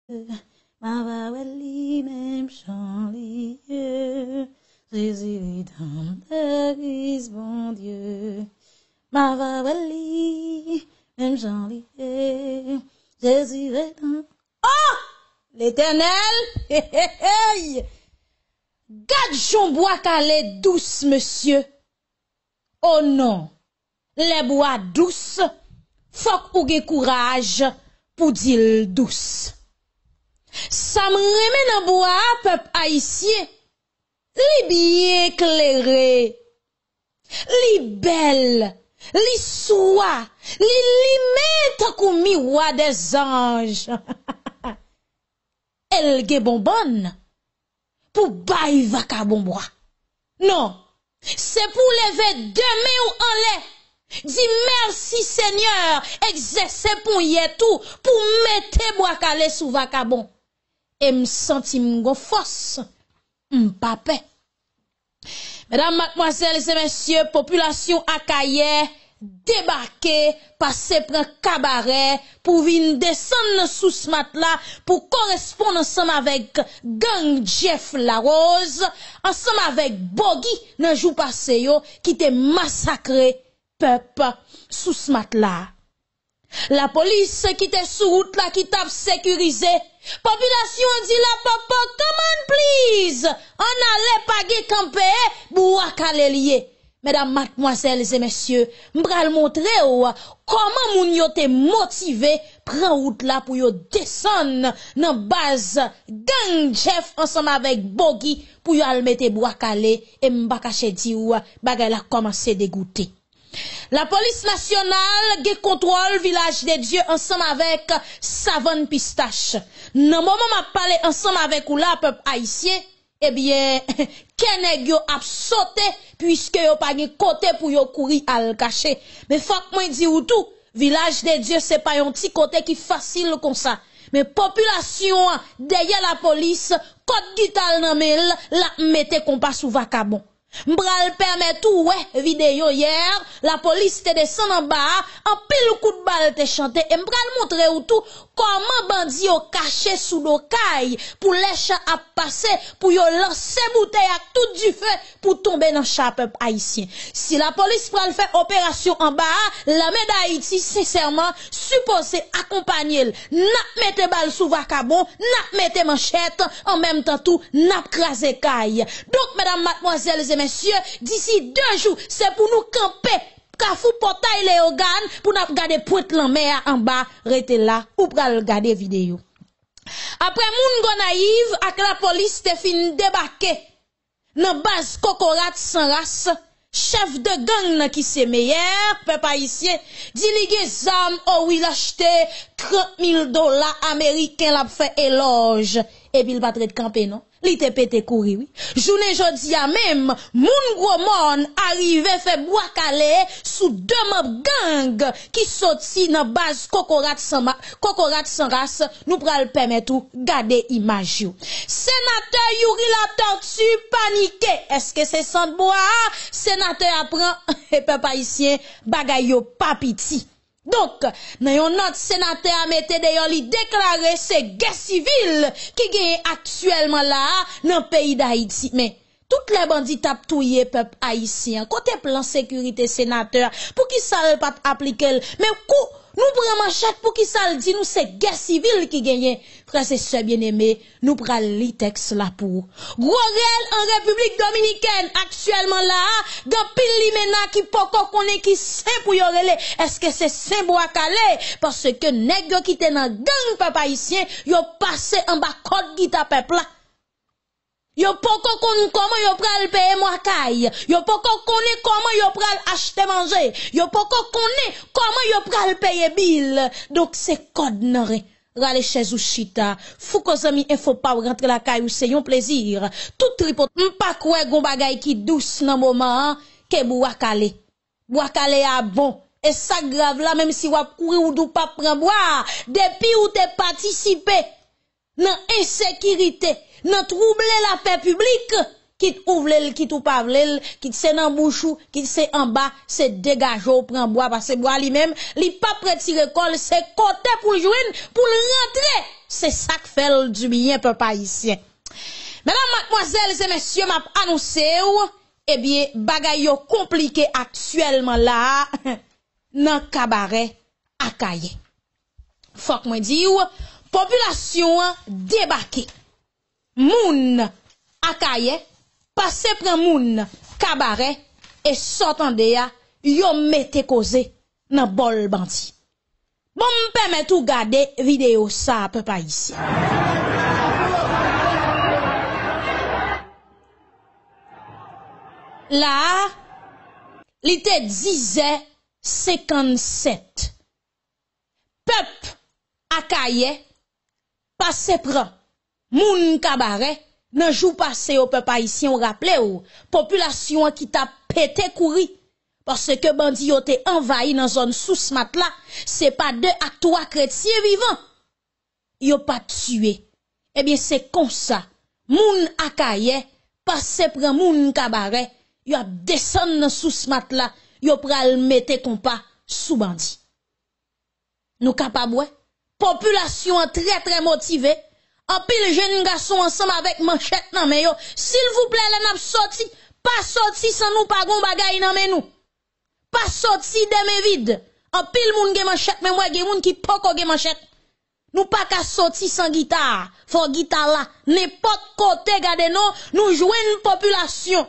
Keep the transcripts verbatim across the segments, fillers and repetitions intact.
M a va wè li menm jan li ye. Jezi ret ann dèyè Kris Bondye. M a va wè li menm jan li ye. Jezi ret ann. Oh! Letènèl! Hey, hey, hey! Gad jan bwa kale dous, mesye! Oh non! Lè bwa dous, fòk ou gen kouraj pou di l dous. Sa m renmen nan bwa a, pèp ayisyen, li byen klere, li bèl, li swa, li limen tankou miwa dèzanj. E l gen bon bann pou bay vakabon bwa. Non, se pou w leve de men w anlè, di mèsi Senyè, egzèse ponyèt ou pou w mete bwa kale sou vakabon. E m santi m gon fòs, m pa pè. Medam, madmwazèl e mesye, popilasyon Akayè debake, pase pran kabarè pou vin desann nan Sous Matla pou koresponn ansanm avèk gang Jeff Larose, ansanm avèk Bogi nan jou pase yo ki te masakre pèp Sous Matla. Lapolis ki te sou wout la ki t ap sekirize. Popilasyon an di la, papa, come on please, ann ale, pa gen kanpe, bwa kale l ye. Medam, madmwazèl e mesye, m pral montre w kòman moun yo te motive pran wout la pou yo desann nan baz gang Jeff ansanm avèk Bogi pou yo al mete bwa kale, e m pa kache di w, bagay la kòmanse degoute. Lapolis nasyonal gen kontwòl Vilaj de Dye ansanm avèk Savann Pistach. Nan moman m ap pale ansanm avèk ou la, pèp ayisyen, ebyen, kè nèg yo ap sote, piske yo pa gen kote pou yo kouri al kache. Men fòk mwen di w tou, Vilaj de Dye se pa yon ti kote ki fasil konsa. Men popilasyon an dèyè lapolis, kòd gita l nan men l, l ap mete konpa sou vakabon. M pral pèmèt ou wè videyo yè, lapolis te desann anba a, anpil kout bal te chante, e m pral montre w tou kòman bandi yo kache sou do kay pou lè cha ap pase, pou yo lanse boutèy ak tout dife pou tonbe nan cha pèp ayisyen. Si lapolis pral fè operasyon anba a, Lame Dayiti, sensèman, sipoze akonpanye l. N ap mete bal sou vakabon, n ap mete manchèt, an menm tan tou, n ap kraze kay. Donk, medam, madmwazèl e mesye, disi de jou, se pou nou kanpe Kafou Pòtay Leyogàn pou n ap gade pwent lanmè a anba. Rete la, ou pral gade videyo. Apre moun Gonayiv ak lapolis te fin debake nan baz Kokorat San Ras, chèf de gang nan ki se Meyè, pèp ayisyen, di li gen zam, o wi, l achte trant mil dola ameriken, l ap fè elòj. Epi l pa t ret kanpe non. Li te pete kouri, wi. Jounen jodi a menm, moun Gwo Mòn arive fè bwa kale sou de manm gang ki soti nan baz Kokorat San Ma-, Kokorat San Ras. Nou pral pèmèt ou gade imaj yo. Senatè Youri Latortue panike. Èske se sant bwa a senatè a pran? E pèp ayisyen, bagay yo pa piti. Donk, nan yon nòt senatè a mete deyò, li deklare se gè sivil ki genyen aktyèlman la a nan peyi Dayiti. Men, tout lè bandi t ap touye pèp ayisyen an, kote plan sekirite senatè a? Poukisa l pa t aplike l? Men kou nou pran manchèt, poukisa l di nou se gè sivil ki genyen? Frè e sè byeneme, nou pral li tèks la pou ou. Gwo rèl an Repiblik Dominikèn aktyèlman la a, gen anpil limena ki poko konnen ki sen pou yo rele. Èske se sen bwa kale? Paske nèg yo ki te nan gang pèp ayisyen, yo pase anba kòd gita pèp la. Yo poko konn kòman yo pral peye mwa kay. Yo poko konnen kòman yo pral achte manje. Yo poko konnen kòman yo pral peye bil. Donk se kòd nan ren. Rale chèz ou chita. Fouko zanmi enfo pa w rantre lakay ou se yon plezi. Tout tripot. M pa kwè gon bagay ki dous nan moman an ke bwa kale. Bwa kale a bon. E sa k grav la, menm si w ap kouri ou di w p ap pran bwa a, depi ou te patisipe nan ensekirite, nan twouble lapè piblik, Kit ou vle l, kit ou pa vle l, kit se nan bouch ou, kit se anba, se degaje w pran bwa, paske bwa li menm, li p ap retire kò l, se kote pou l jwenn, pou l rantre. Se sa k fè l di byen, pèp ayisyen. Medam, madmwazèl e mesye, m ap anonse w, ebyen, bagay yo konplike aktyèlman la a, nan kabarè Akayè. Fòk mwen di w, popilasyon an debake. Moun Akayè pase pran moun Kabarè e sa w tande a, yo mete koze nan bòl bandi. Bon, m pèmèt ou gade videyo sa a, pèp ayisyen. La a, li te dizè senkannsèt. Pèp Akayè pase pran moun Kabarè nan jou pase yo, pèp ayisyen, w raple w, popilasyon an ki t ap pete kouri, paske bandi yo te anvayi nan zòn Sous Matla, se pa de ak twa kretyen vivan yo pa t tiye. Ebyen, se konsa, moun Akayè pase pran moun Kabarè, y ap desann nan Sous Matla, yo pral mete konpa sou bandi. Nou kapab wè, popilasyon an trè, trè motive. Anpil jenn gason ansanm avèk manchèt nan men yo. Silvouplè, lè n ap soti, pa soti san nou pa gon bagay nan men nou. Pa soti de men vid. Anpil moun gen manchèt, men m wè gen moun ki poko gen manchèt. Nou pa ka soti san gita a. Fò gita la. Nenpòt kote, gade non, nou jwenn popilasyon.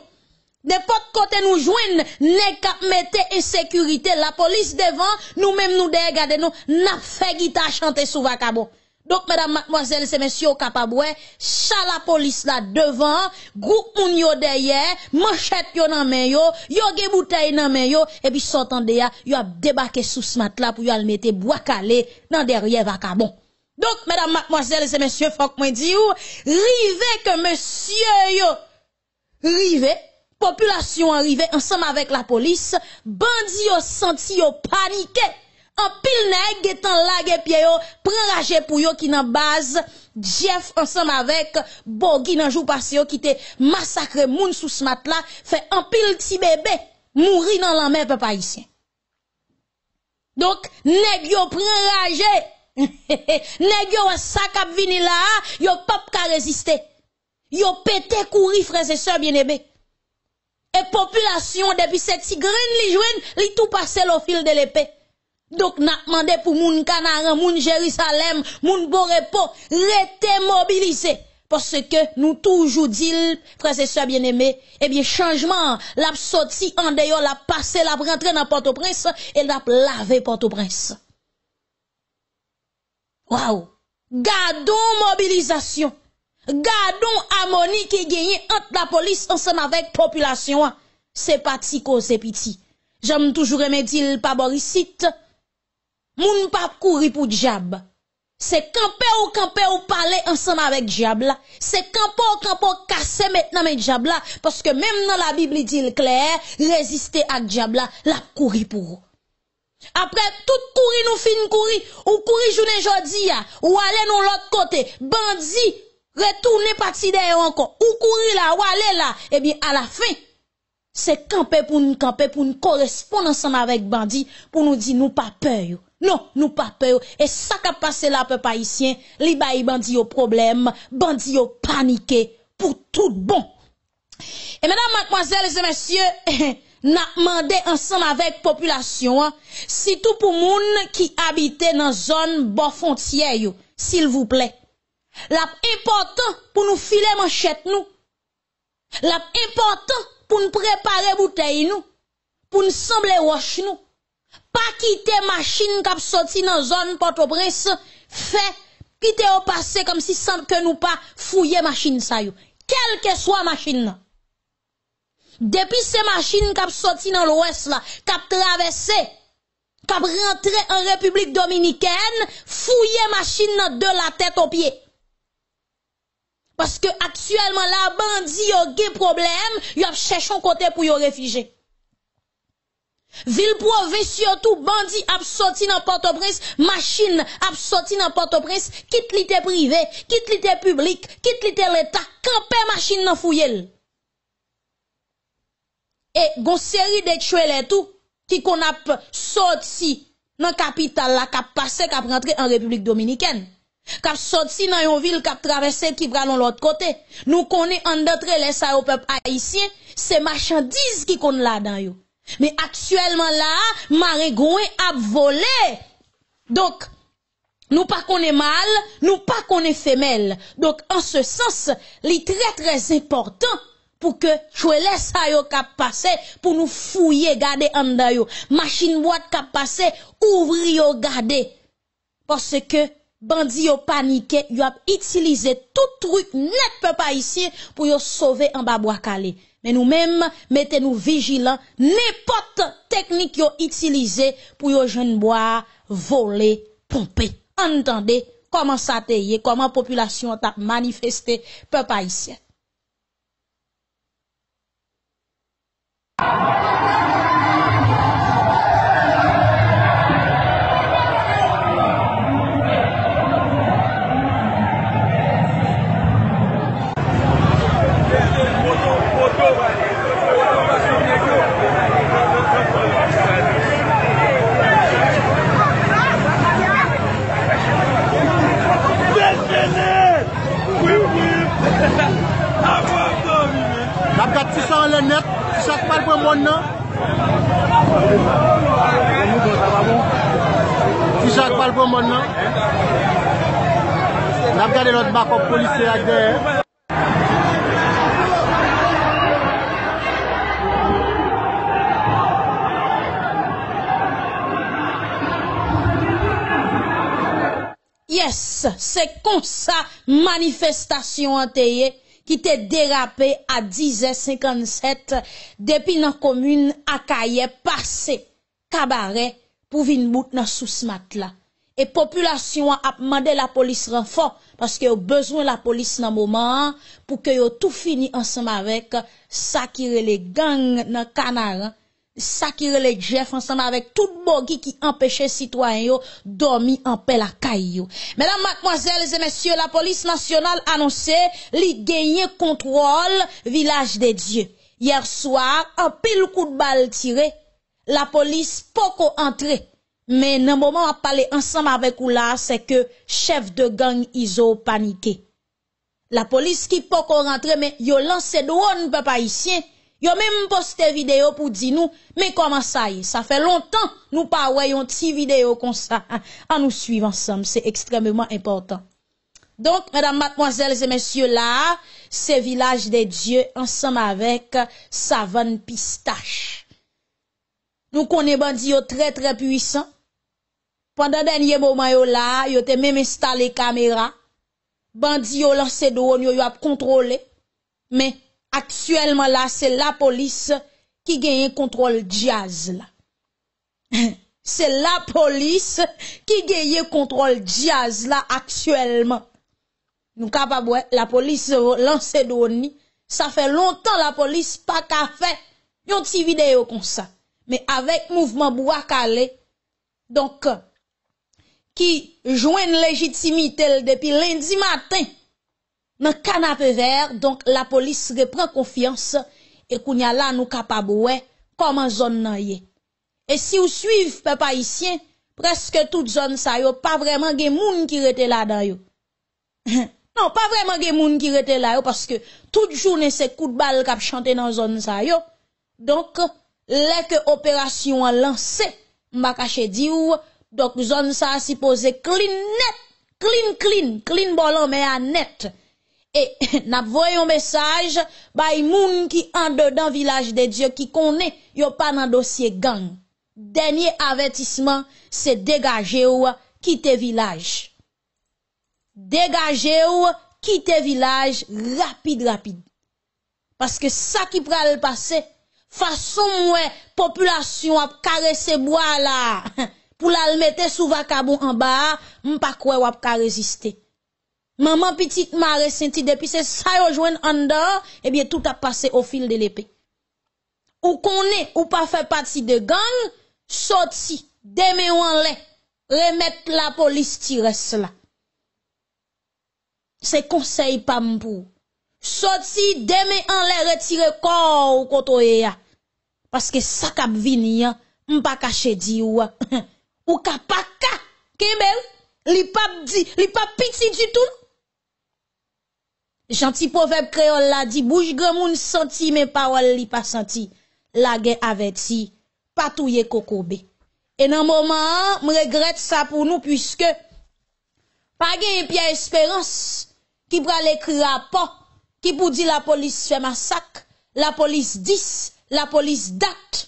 Nenpòt kote nou jwenn nèg k ap mete ensekirite, lapolis devan, nou menm nou dèyè, gade non, n ap fè gita chante sou vakabon. Donk, medam, madmwazèl, se mesye, w kapab wè, cha lapolis la devan, gwoup moun yo dèyè, manchèt yo nan men yo, yo gen boutèy nan men yo, epi sa w tande a, y ap debake Sous Matla pou y al mete bwa kale nan dèyè vakabon. Donk, medam, madmwazèl, se mesye, fòk mwen di w, rive ke mesye yo rive, popilasyon an rive ansanm avèk lapolis, bandi yo santi yo panike. Anpil nèg gentan lage pye yo, pran raje pou yo ki nan baz Jeff ansanm avèk Bogi nan jou pase yo ki te masakre moun Sous Matla, fè anpil ti bebe mouri nan lanmè, pèp ayisyen. Donk, nèg yo pran raje. Nèg yo wè sa k ap vini la a, yo p ap ka reziste. Yo pete kouri, frè e sè byeneme. E popilasyon, depi se ti grenn li jwenn, li tou pase l o fil de lepe. Donk, n ap mande pou moun Kanaran, moun Jerizalèm, moun Bon Repo, rete mobilize. Paske nou toujou di l, frè e sè byeneme, ebyen, chanjman an, l ap soti andeyò, l ap pase, l ap rantre nan Pòtoprens, e l ap lave Pòtoprens. Waw! Gadon mobilizasyon! Gadon amoni ki genyen ant lapolis ansanm avèk popilasyon an! Se pa ti koze piti. Jan m toujou renmen di l pa bò isit, moun p ap kouri pou dyab. Se kanpe w kanpe w pale ansanm avèk dyab la. Se kanpe w kanpe w kase met nan men dyab la. Paske menm nan Labib li di l klè, reziste ak dyab la, l ap kouri pou ou. Apre tout kouri nou fin kouri, ou kouri jounen jodi a, ou ale nan lòt kote, bandi retounen pati dèyè w ankò. Ou kouri la, ou ale la, ebyen, alafen, se kanpe pou n kanpe, pou n koresponn ansanm avèk bandi, pou nou di nou pa pè yo. Non, nou pa pè yo. E sa k ap pase la, pèp ayisyen, li bay bandi yo pwoblèm, bandi yo panike pou tout bon. E medam, madmwazèl e mesye, n ap mande ansanm avèk popilasyon an, sitou pou moun ki abite nan zòn bò fwontyè yo, silvouplè. L ap enpòtan pou nou file manchèt nou. L ap enpòtan pou n prepare boutèy nou, pou n sanble wòch nou. Pa kite machin k ap soti nan zòn Pòtoprens fè, kite yo pase kòmsi san ke nou pa fouye machin sa yo. Kèlkeswa machin nan. Depi se machin k ap soti nan Lwès la, k ap travèse, k ap rantre an Repiblik Dominikèn, fouye machin nan de la tèt o pye. Paske aktyèlman la, bandi yo gen pwoblèm, y ap chèche yon kote pou yo refije. Vil pwovens yo tou, bandi ap soti nan Pòtoprens, machin ap soti nan Pòtoprens, kit li te prive, kit li te piblik, kit li te leta, kanpe machin nan fouye l. E gon seri de tchelè tou ki konn ap soti nan kapital la, k ap pase, k ap rantre an Repiblik Dominikèn, k ap soti nan yon vil, k ap travèse, ki pral yon lòt kote. Nou konnen anndan tchelè sa yo, pèp ayisyen, se machandiz ki konn ladan yo. Men aktyèlman la a, marengwen ap vole. Donk, nou pa konnen mal, nou pa konnen femèl. Donk, an se sans, li trè, trè enpòtan pou ke tchelè sa yo k ap pase, pou nou fouye, gade anndan yo. Machin bwat k ap pase, ouvri yo, gade. Paske bandi yo panike, y ap itilize tout trik nèt pèp ayisyen pou yo sove anba bwa kale. Men nou menm, mete nou vijilan, nenpòt teknik yo itilize pou yo jwenn bwa a, vole, ponpe. Ann tande kòman sa te ye, kòman popilasyon an t ap manifeste, pèp ayisyen. N ap gad ti sa anlè nèt, ti sa k pral pran mòn nan. Ti sa k pral pran mòn nan. N ap gade lòt bakòp polisye ak dèyè. Yes, se konsa manifestasyon an te ye, ki te derape a dizè senkannsèt depi nan komin Akayè, pase Kabarè pou vin bout nan Sous Matla. E popilasyon an ap mande lapolis ranfò, paske yo bezwen lapolis nan moman an pou ke yo tou fini ansanm avèk sa ki rele gang nan Kanaran, sa ki rele Jeff ansanm avèk tout bogi ki anpeche sitwayen yo dòmi anpè lakay yo. Medam, madmwazèl e mesye, lapolis nasyonal anonse li genyen kontwòl Vilaj de Dye. Yè swa, anpil kout bal tire, lapolis poko antre. Men nan moman m ap pale ansanm avèk ou la a, se ke chèf de gang Izo panike. Lapolis ki poko rantre, men yo lanse dwòn, pèp ayisyen. Yo menm poste videyo pou di nou, men kòman sa ye? Sa fè lontan nou pa wè yon ti videyo konsa. Ann nou swiv ansanm, se ekstrèmeman enpòtan. Donk, medam, madmwazèl e mesye, la a, se Vilaj de Dye ansanm avèk Savann Pistach. Nou konnen bandi yo trè, trè pwisan. Pandan dènye moman yo la a, yo te menm enstale kamera. Bandi yo lanse dwòn yo, yo ap kontwole. Men, aktyèlman la, se lapolis ki genyen kontwòl djaz la. Se lapolis ki genyen kontwòl djaz la aktyèlman. Nou kapab wè, lapolis lanse dwòn li. Sa fè lontan lapolis pa ka fè yon ti videyo konsa. Men avèk mouvman Bwa Kale, donk, ki jwenn lejitimite l depi lendi maten nan Kanapevè, donk, lapolis reprann konfyans, e kounye a la nou kapab wè kòman zòn nan ye. E si w swiv pèp ayisyen, prèske tout zòn sa yo pa vrèman gen moun ki rete ladan yo. Non, pa vrèman gen moun ki rete la yo, paske tout jounen se kout bal k ap chante nan zòn sa yo. Donk, lè ke operasyon an lanse, m pa kache di w, donk zòn sa a sipoze clean nèt, clean, clean, clean bò lanmè a nèt. E n ap voye yon mesaj bay moun ki andedan Vilaj de Dye ki konnen yo pa nan dosye gang. Dènye avètisman, se degaje w, kite vilaj. Degaje w, kite vilaj rapid, rapid. Paske sa ki pral pase, fason m wè popilasyon ap karese bwa la pou l al mete sou vakabon anba a, m pa kwè w ap ka reziste. Manman pitit mare senti, depi se sa yo jwenn anndan an, ebyen tout ap pase au fil de l'épée. Ou konnen ou pa fè pati de gang, soti, de men w anlè, remèt lapolis ti rès la. Se konsèy pa m pou ou. Soti, de men anlè, retire kò w kote w ye a. Paske sa k ap vini an, m pa kache di w, ou ka pa ka kenbe l. Li p ap di, li p ap piti ditou. Jan ti pwovèb kreyòl la di, bouch granmoun santi, men pawòl li pa santi. Lagè avèti, pa touye kokobe. E nan moman an, m regrèt sa pou nou, piske pa genyen Pyè Esperans ki pral ekri rapò ki pou di lapolis fè masak, lapolis dis, lapolis dat.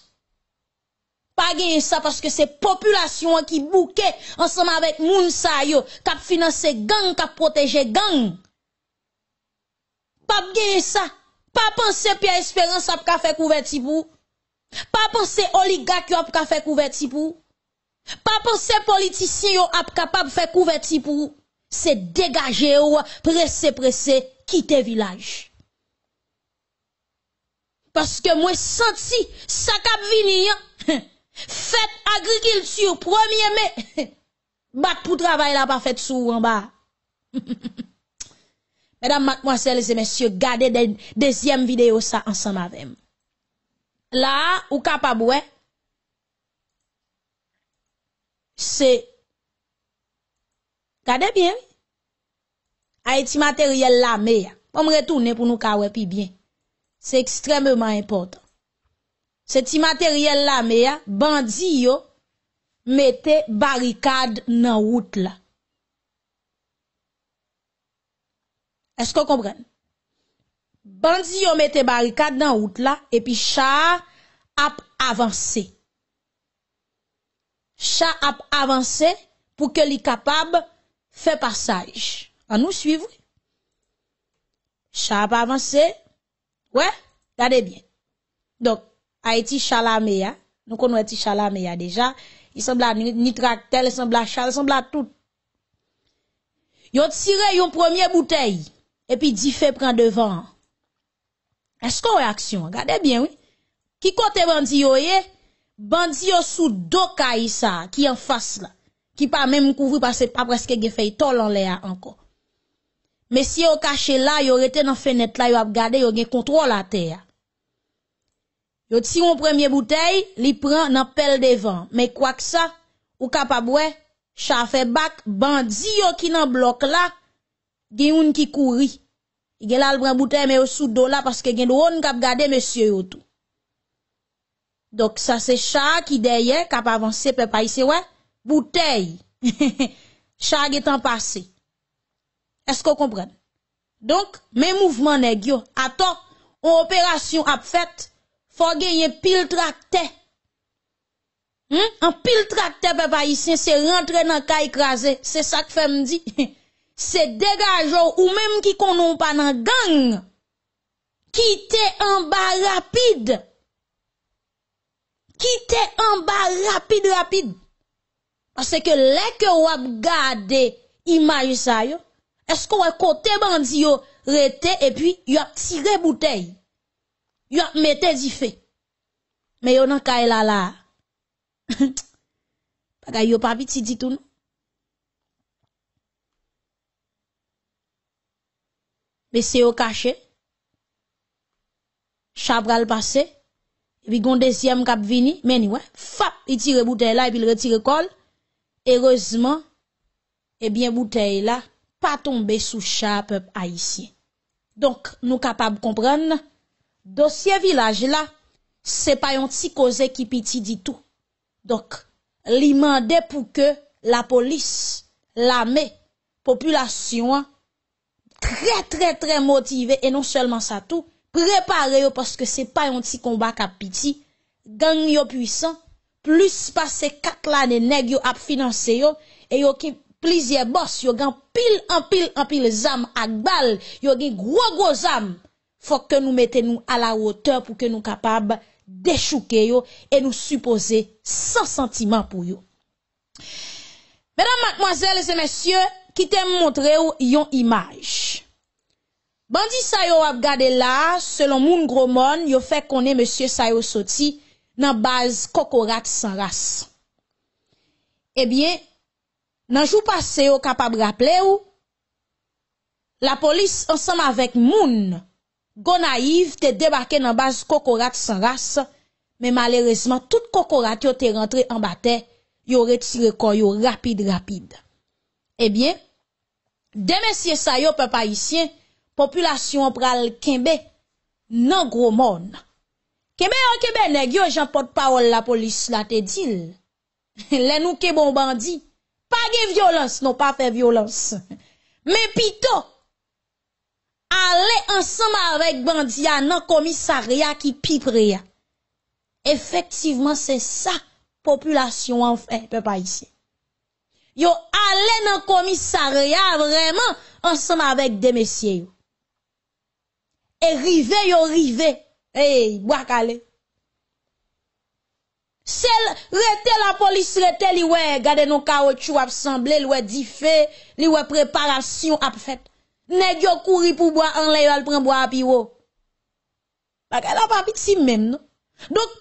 Pa genyen sa, paske se popilasyon an ki bouke ansanm avèk moun sa yo k ap finanse gang, k ap pwoteje gang. P ap genyen sa. Pa panse Pyè Esperans ap ka fè kouvèti pou ou. Pa panse oligak yo ap ka fè kouvèti pou ou. Pa panse politisyen yo ap kapab fè kouvèti pou ou. Se degaje w, prese, prese, kite vilaj. Paske mwen santi sa k ap vini an. Fèt agrikilti premye me. Bat pou travay la pa fèt sou ou anba. Medam, madmwazèl e mesye, gade de, dezyèm videyo sa ansanm avè m. La a, ou kapab wè, se, gade byen, wi. Ayiti materyèl lame a. Ban m retounen pou nou ka wè pi byen. Se ekstrèmeman enpòtan. Se ti materyèl lame a, bandi yo mete barikad nan wout la. Èske w konprann? Bandi yo mete barikad nan wout la, epi cha a ap avanse. Cha ap avanse pou ke li kapab fè pasaj. Ann nou swiv, wi. Cha ap avanse. Wè, gade byen. Donk, Ayiti cha lame a. Nou konn wè ti cha lame a deja. Li sanble a ni, ni traktè, li sanble a cha, li sanble a tout. Yo tire yon premye boutèy, epi dife pran devan an. Èske w wè aksyon an? Gade byen, wi. Ki kote bandi yo ye? Bandi yo sou do kay sa a ki anfas la, ki pa menm kouvri paske pa prèske gen fèy tòl anlè a ankò. Mesye yo kache la, yo rete nan fenèt la, yo ap gade, yo gen kontwòl atè a. Yo tire yon premye boutèy, li pran nan pèl devan. Men kwak sa, ou kapab wè, cha fè bak, bandi yo ki nan blòk la, gen youn ki kouri. Li gen l al pran boutèy, men yo sou do la paske gen dwòn k ap gade mesye yo tou. Donk, sa se cha a ki dèyè, k ap avanse, pèp ayisyen, wè, boutèy. Cha a gentan pase. Èske w konprann? Donk, men mouvman nèg yo. Atò, yon operasyon ap fèt, fò genyen pil traktè. Hmm? Anpil traktè, pèp ayisyen, se rantre nan kay kraze. Se sa k fè m di, se degaje w, ou menm ki konnen w pa nan gang. Kite anba rapid. Kite anba rapid, rapid. Paske lè ke w ap gade imaj sa yo, èske w wè kote bandi yo rete epi y ap tire boutèy? Y ap mete dife. Men yo nan kay la, la. Bagay yo pa piti ditou, non. Mesye yo kache. Cha pral pase. Epi gon dezyèm k ap vini. Men ni, wè. Fap, li tire boutèy la epi l retire kò l. Erezman, ebyen, boutèy la pa tonbe sou cha pèp ayisyen. Donk, nou kapab konprann, dosye vilaj la, se pa yon ti koze ki piti ditou. Donk, li mande pou ke lapolis, lame, popilasyon an, trè, trè, trè motive, e non sèlman sa tou, prepare yo paske se pa yon ti konba k ap piti. Gang yo pwisan, plis pase kat lane nèg yo ap finanse yo, e yo gen plizyè bòs, yo gen anpil, anpil, anpil zam ak bal, yo gen gwo, gwo zam. Fòk ke nou mete nou alawotè pou ke nou kapab dechouke yo e nou sipoze san santiman pou yo. Medam, madmwazèl e mesye, kite m montre w yon imaj. Bandi sa yo w ap gade la a, selon moun Gwo Mòn, yo fè konnen mesye sa yo soti nan baz Kokorat San Ras. Ebyen, nan jou pase yo kapab raple w, lapolis ansanm avèk moun Gonayiv te debake nan baz Kokorat San Ras, Men malerezman, tout kokorat yo te rantre anba tè, yo retire kò yo rapid, rapid. Ebyen, de mesye sa yo, pèp ayisyen, popilasyon an pral kenbe nan gwo mòn. Kenbe yo kenbe nèg yo, jan pòtpawòl lapolis la te di l. Lè nou kenbe yon bandi, pa gen vyolans, non, pa fè vyolans. Men pito, ale ansanm avèk bandi a nan komisarya ki pi pre a. Efektivman, se sa popilasyon an fè, pèp ayisyen. Yo ale nan komisarya vrèman ansanm avèk de mesye yo. E rive yo rive. Ey, bwa kale. Se l- rete lapolis rete li wè, gade nou kawotchou ap sanble, li wè dife, li wè preparasyon ap fèt. Nèg yo kouri pou bwa anlè yo al pran bwa a pi wo. Bagay la pa piti menm non. Donk,